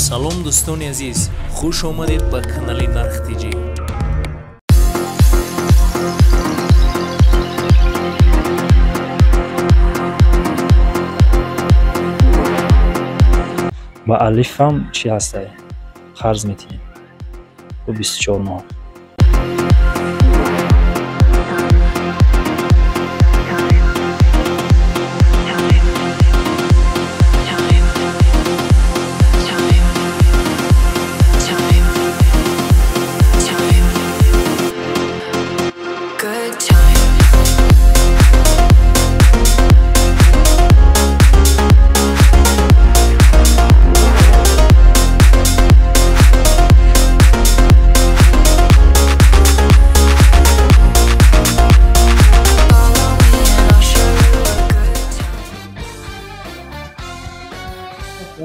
Салом дӯстони азиз, хуш омадед ба канали Нарх ТЖ. Ба алифам чӣ ҳастай? Қарз метиҳем. Бо 24 моҳ.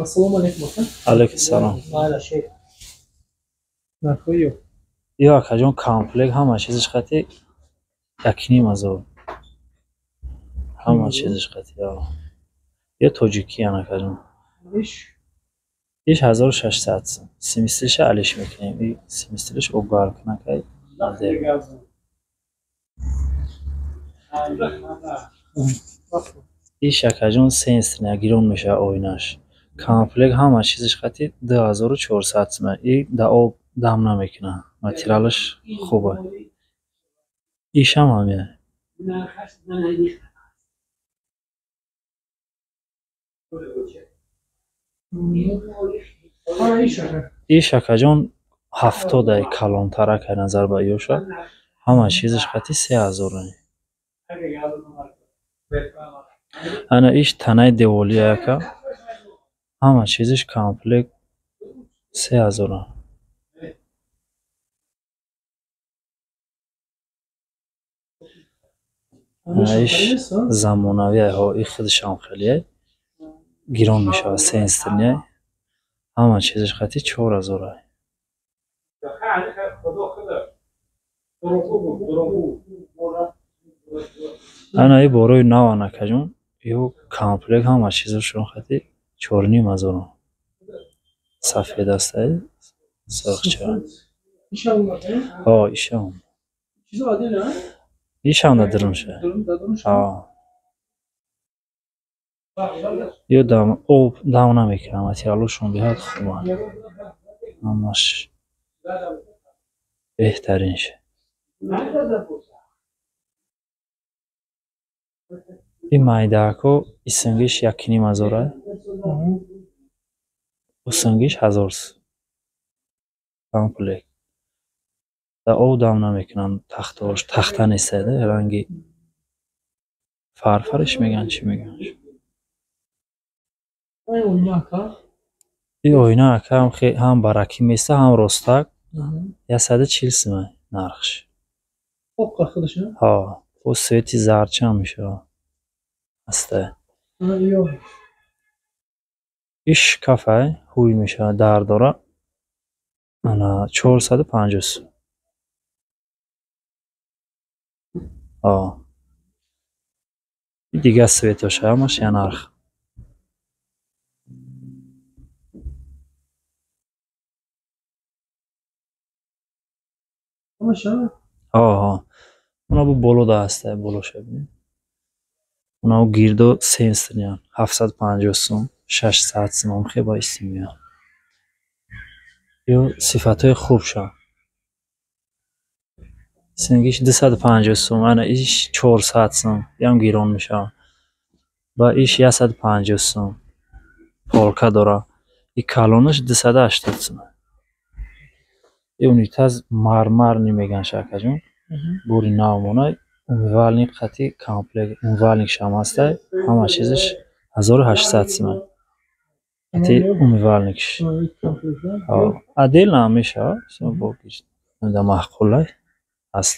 Ассалому алайкум ака. Алайкум салом. Майла шейх. Нархои ё? Ё акаҷон, комплект ҳама чизиш қати 1,5 ҳазор. Ҳама чизиш қати. Ё тоҷикиян, акаҷон. Иш? Иш 1600 сум. Симистриша алиш мекунем. И симистриш огаркунакай. Иш, акаҷон, сенсорный, гирон мешавад оинаш. Комплект ҳама чизиш қати 2400 сум. И да об дам намекунад. Материалаш хуба. Ишам ҳамин. Иш, акаҷон, 70-ай, калонтаракай назар ба ёша. Ҳама чизиш қати 3000. Ана иш танаи деволия, ака. Ҳама чизиш комплект 3000. Ана иш замонавиай, ҳо, и худашам хеле гирон мешавад, сенсорный. Ҳама чизиш қати 4000. Ана и борои наван, акаҷон, ё комплект ҳама чизошон қати 4,5 ҳазор. Сафед астай, сурхча. Ҳо, ишам. Ишам да дурунша. Ҳо. Ё дам об дам намекунад, материалошон беҳад хубанд. Ҳамаш беҳтаринш. Ин майдаако иснгиш 1,5 ҳазора. Уснгиш 1000 сум. Комплект. Да об дам намекунанд тахтаош, тахта нестад, ранги фарфариш мегӯянд, чӣ мегӯянд. И оина, ака, ҳам баракӣ места, ҳам ростак. 140 сум нархш. Ҳо, бо свети зардчам мешавад. Ҳастай. Иш шкафай, ҳуй мешавад, дар дора. Ана 450 сум. Ҳо. Дигар светоша ҳамаш я нарх. Ҳо, ҳо. Она бу боло да ҳастай, болоша бибин. Онао гирдо сенсорныян, 750 сум, 600 сум ҳам ба истим меянд. Ё сифатҳои хубшанд. Сингиш 250 сум, ана иш 400 сум, иам гирон мешавад. Ва иш 150 сум. Полка дора. И калонаш 280 сум. И унитаз мармарный мегӯянд, акаҷон. Бури нав монай, умывальник қати комплект, умывальникшам ҳастай, ҳама чизиш 1800 сум. Қати умывальникш. Ҳо, отдельно ҳам мешавад, да маъқулай ҳаст.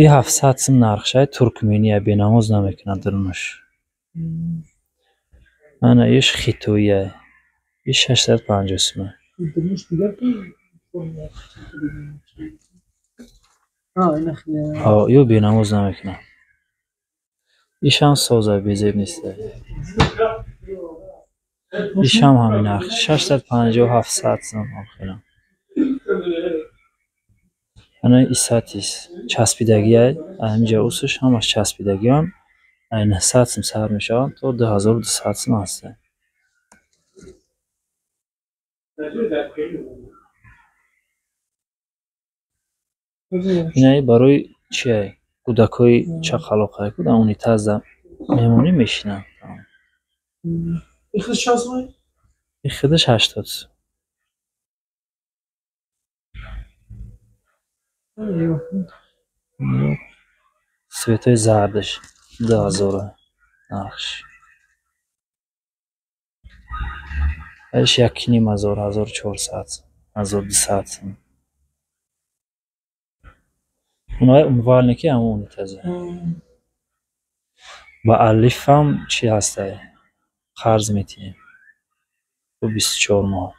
И 700 сум нархшай, туркмения, бенамоз намекунад дурунаш. Ана иш хитоияй. Иш 650 сум. Ҳо, ё бенамоз намекунад. Ишам соза, безеб неста. Ишам ҳамин нарх 650 700 сум охирам. Ана исатис часпидагиай, ҳаминҷа усуш ҳамаш часпидагиан. Ай 900 сум сар мешаванд то 2200 сум ҳастанд. Инаи барои чиай? Кӯдакҳои чақалоқай ку дар унитазда мемонӣ мешинанд. И худаш 80 сум. Светои зардаш 2000 нархш. Аш 1500, 1400, 1200 сум. Унаи умывальники ҳамон унитаза. Ба алифам чӣ ҳастай? Қарз метиҳем. Бо 24 моҳ.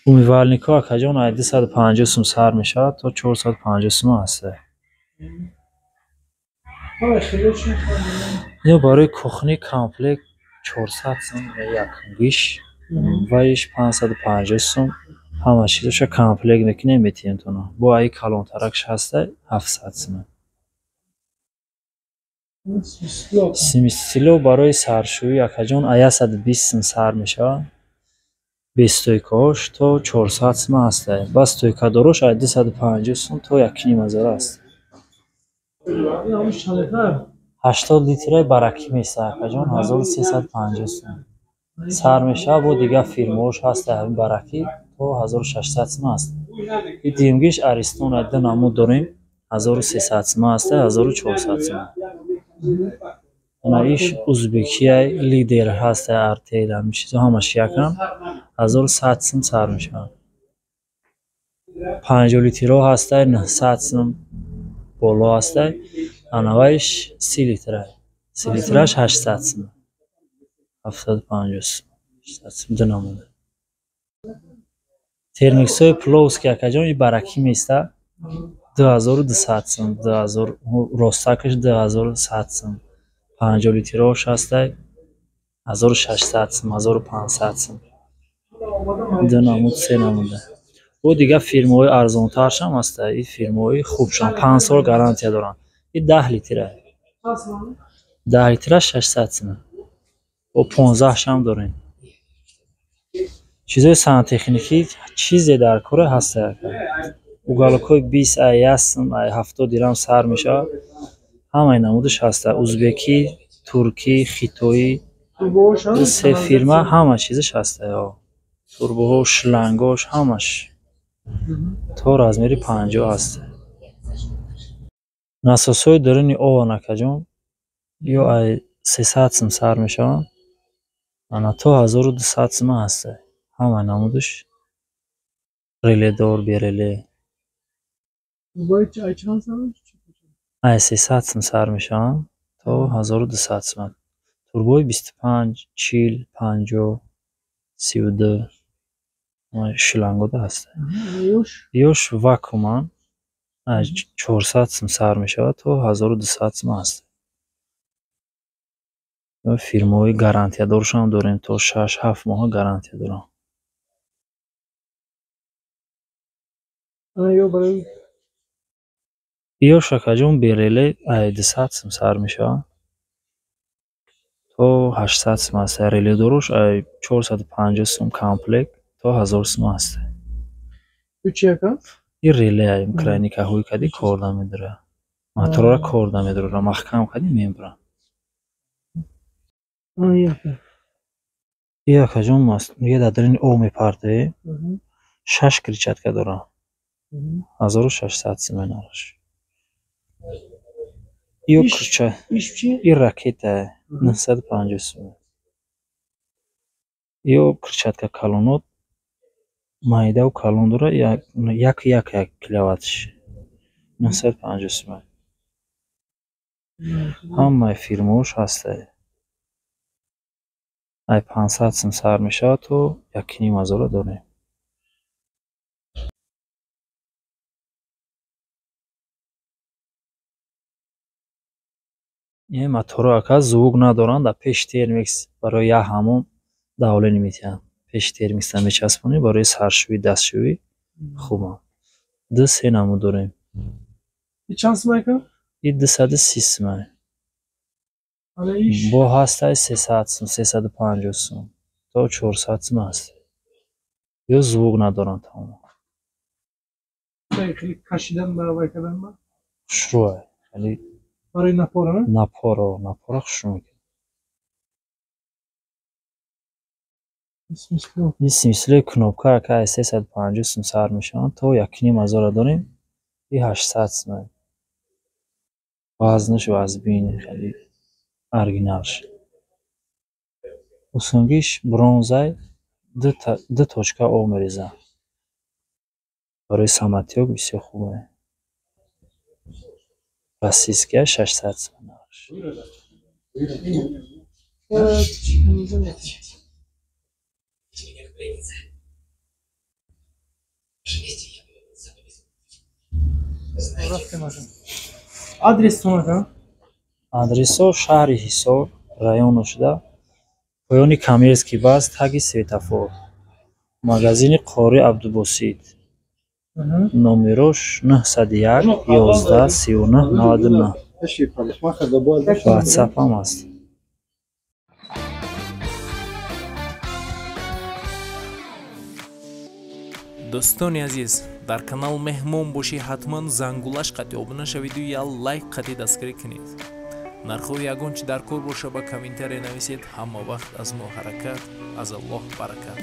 Умывальникҳо акаҷон ай 250 сум сар мешавад то 450 сум ҳастай. Ё барои кухни комплект 400 сум якгиш, ваиш 550 сум. Ҳама чизоша комплект мекунем метиҳем тона. Бо аи калонтаракш ҳастай 700 сум. Симистило барои саршӯӣ акаҷон ай 120 сум сар мешавад. Бе стойкаҳош то 400 сум ҳастай. Ба стойкадорош ай 250 сум то 1500 аст. 80 литраи баракӣ места акаҷон 1350 сум. Сар мешавад, бо дигар фирмаҳош ҳастай ҳамин баракӣ то 1600 сум аст. И дуюмгиш Аристон ай ду намуд дорем 1300 сум ҳастай, 1400 сум. Ана иш узбекияй лидер ҳастай, артел ҳамин чизо ҳамаш якам 1100 сум сар мешавад. 50 литро ҳастай 900 сум боло ҳастай. Анавайш 30 литра. 30 литраш 800 сум. 750 сум. 800 сум ду намуда. Термиксҳои Пловский акаҷон и баракӣ места 2200 сум, 2000 ростакаш 2100 сум. 50 литрош ҳастай 1600 сум, 1500 сум. Ду намуд, се намуда. Бо дигар фирмаҳои арзонтаршам ҳастай, и фирмаҳои хубшам 5 сол гарантия доранд. И 10 литра. 10 литра 600 сум. Бо 15 шам дорем. Чизои сантехникӣ чизе дар кора ҳастай ака. Уголокҳои 20 ай 1 сум, ай 70 дирам сар мешавад. Ҳамаи намудаш ҳастай. Узбекӣ, туркӣ, хитоӣ, се фирма ҳама чизаш ҳастай. Турбоҳо, шлангош ҳамаш то размери 50 ҳастай. Насосҳои даруни овон акаҷон ё ай 300 сум сар мешаванд, ана то 1200 сум ҳастай. Ҳама намудаш реледор, береле. Ай 300 сум сар мешаванд то 1200 сум. Турбои 25, 40, 50, 32 шлангода ҳастай. Ёш вакууман аз 400 сум сар мешавад то 1200 сум ҳастай. Фирмаҳои гарантиядоршам дорем, то 6-7 моҳа гарантия доранд. Ёш акаҷон береле ай 200 сум сар мешавад то 800 сум ҳастай. Реледорош ай 450 сум комплект то 1000 сум ҳастай. И реле ай крайникаҳои кади кор намедорад. Моторро кор намедорад, маҳкам кади мебарад. И акаҷон я дар даруни об мепартае, 6 кричатка дорад. 1600 сум нархш. Ё крича, и ракета 950 сум. Ё кричатка калонот майдаву калон дорад, як як як киловаттш 950 сум. Ҳамаи фирмаҳош ҳастай. Ай 500 сум сар мешавад то 1500 дорем. Ин моторо ака звук надоранд, дар пеши термикс барои як ҳамом давление метиҳанд. Пеши термикса мечаспонӣ, барои саршӯӣ, дастшӯӣ хубанд. Ду се намуд дорем. И чанд сум ака? И 230 сумай. Ана иш? Бо ҳастай 300 сум, 350 сум то 400 сум ҳаст. Ё звук надоранд тамоман. Хеле кашидан ба вай кардан ба? Хушрӯай. Хеле барои напора, на? Напоро, напора хушрӯ мекунад. Ин смислои кнопка ака аз 350 сум сар мешаванд то 1,5 ҳазора дорем. И 800 сум. Вазнаш вазбин, хеле оригиналш. Усунгиш бронзай, ду точка об мерезад. Барои самотёк бисёр хуб. Российския 600 сум нархш. Адрестон ака? Адресо шаҳри Ҳисор, районо шуда, поёни Коммерческий баз, таги светофор. Магазини Қори Абдубосит. Номерош 901 11 39 99. WhatsApp ҳам аст. Дӯстони азиз, дар канал меҳмон бошӣ, ҳатман зангулаш қатъи обуна шавиду я лайк қатъи дастгирӣ кунед. Нархҳои ягон чи дар кор боша, ба комментария нависед. Ҳама вақт аз мо ҳаракат, аз Аллоҳ баракат.